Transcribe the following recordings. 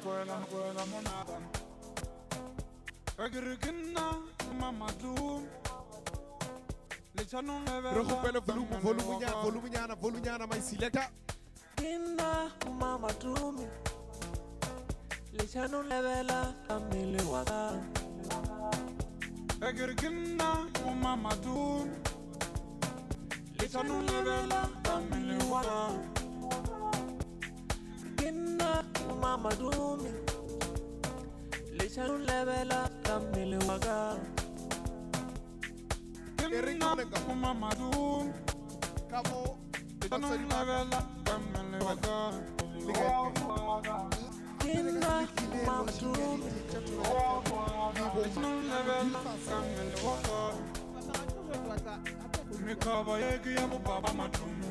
Re kgopele volume, volume nyana, volume nyana, volume nyana, my selector. Ke nna Mama Tumi, letšhano lebela ka mmele wa ka. Ge ke re ke nna Mama Tumi, letšhano lebela ka mmele wa ka. Ke nna Mama Tumi, letšhano lebela ka mmele wa ka. Ke E re ke nna bone ka mo. Mama Tumi, Ka mo letšhano batswadi ba ka. lebela ka mmele wa ka. Le kae? Ke nna Mama Tumi, Letšhano lebela ka mmele wa ka. Mekgaba ye ke ya bo baba Matumi,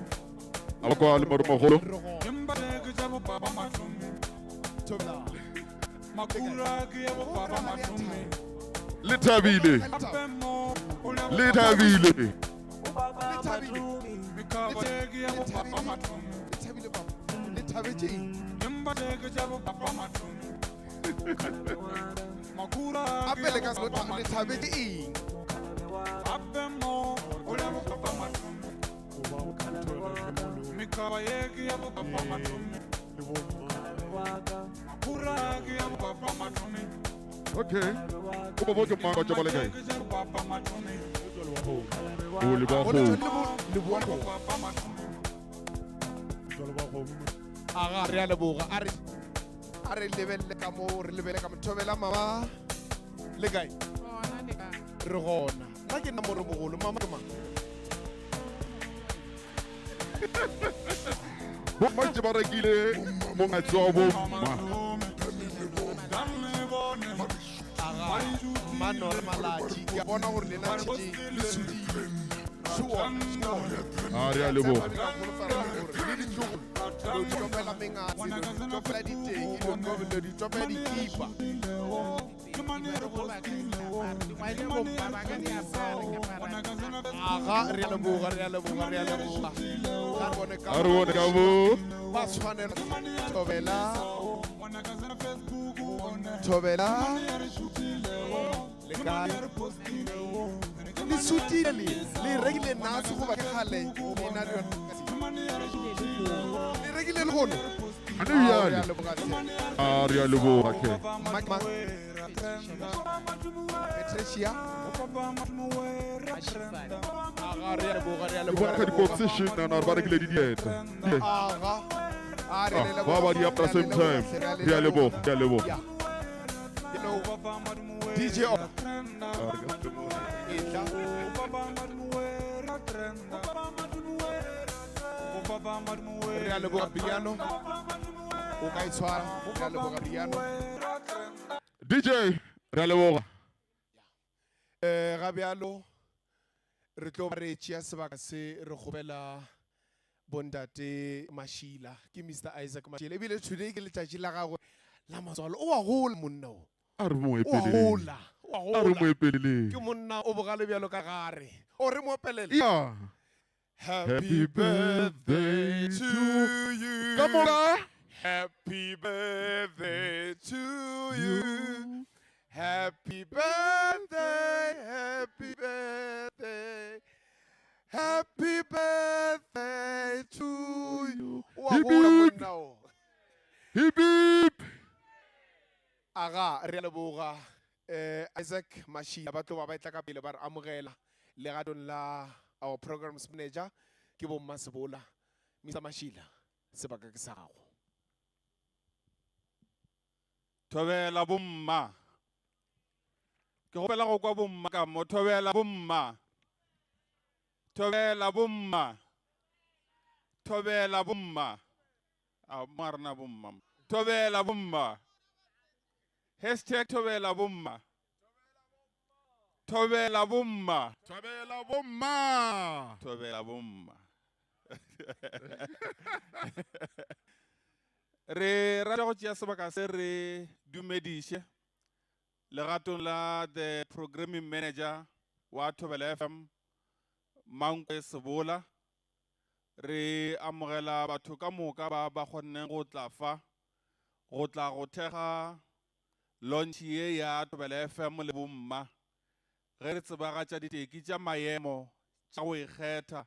A ba kwa le marumagolo. Re gona. empa ye ke tša bo baba Matumi. Thobela. Makhura ke ya bo baba Matumi. Le thabile. Gape mo o le Le thabile. Baba Le thabile. Matumi. Mekgaba ye ke ya bo baba Matumi. Le thabile papa. Le thabetše eng? Empa ye ke tša bo baba Matumi. Makhura ke Gape ya le ka bo se baba le Matumi. thabetše eng? Gape mo o le bo baba Matumi. Mekgaba ye ke ya bo baba Matumi. Makhura ke ya bo baba Matumi. Okay. O ba botse mang ba tšaba le kae? Ke tša bo baba Matumi. O le ba Go le go. tshwane le bo- le boa Bo kgomo. baba Matumi. Aga re a leboga. A re a re lebelele ka mo re lebele ka mo thobela mama. Le kae? Gona le kae? Re gona. Nna ke nna moremogolo mama ke mang? Bo mantše ba rekile mongatse wa bo mma. Aga Manora Malatši. Ke a bona gore lena tšhetše le sudile. Sure, sure. A re a leboga. Le ditlogolo. Lo di topela mengatse, lo di topela diteki, lo lo di topela dikipa. Dingwaile bomma ba ka di apare ke apara. Aga re a leboga, re a leboga, re a leboga. Ga re bone ka A re bone ka mo. ba tshwanela thobela thobela le kae le sutile le le rekile nase goba ke kgale lena le yona le rekile lehono Ane Ao, re bjale. a leboga hle. A re a leboga hle. Mang- mang? Patricia aga re a leboga re a Ke leboga bona re ka a leboga. di-position nana gore ba rekile di dieta. aga a re Ah, le leboga ba ba di hle, apara re a same leboga time. hle, re a le Re a leboga. leboga, re a leboga. Yeah. You know, DJ O- etla re a leboga piano o ka itshwara re a leboga piano DJ, re a leboga. um ga bjalo re tlo ba re tšea sebaka se re kgopela bontate Mašila ke Mr Isaac Mašila ebile today ke letšatši la gagwe la matswalo o a gola monna o A re mo o a epeleleng. gola o a A re mo gola epeleleng. ke monna o bogale bjalo ka gare o re mo opelele Yeah. Happy Happy birthday birthday to to you Ka moka. Happy birthday to you. Happy birthday, happy birthday. Happy birthday to you. O a Hip gola hip. monna o. Hip hip. Aga re a leboga eh Isaac Mashila ba tlo ba ba etla ka pele ba re amogela legatong la our programs manager ke bo Mmasebola Mr Mashila sebaka ke sa gago. Thobela bomma. Ke gopela go kwa bomma ka mo thobela bomma. Thobela bomma. Thobela bomma. A mo a rena bomma. Thobela bomma. Hashtag thobela bomma. Thobela bomma. Thobela bomma. Thobela bomma. Re rata go tšea sebaka se re dumediše legatong la the programming manager wa Thobela FM Mankwe Sebola. Re amogela batho ka moka ba ba kgonneng go tla fa. go tla go thekga launch ye ya Thobela FM le bomma ge re tsebagatša diteki tša maemo tša go ikgetha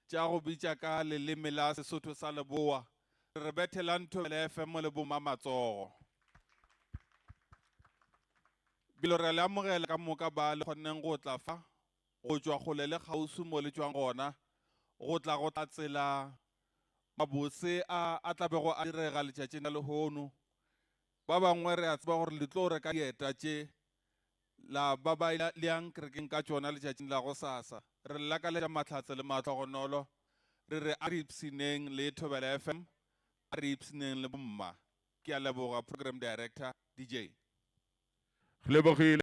tša go bitša ka leleme la Sesotho sa Leboa. Re re bethelang Thobela FM le bomma matsogo. Bjalo re a le amogela ka moka ba le kgonneng go tla fa go tšwa kgole le kgauswi mo le tšwang gona go tla go tla mabose a a tla bego a direga letšatšing la lehono. Ba bangwe re a tseba gore le tlo reka dieta tše la ba ba le yang kerekeng ka tšona letšatšing la gosasa. Re le lakaletša mahlatse le mahlogonolo. Re re a re ipshineng le Thobela FM, a re ipshineng le bomma. Ke a leboga Program Director DJ. Re lebogile.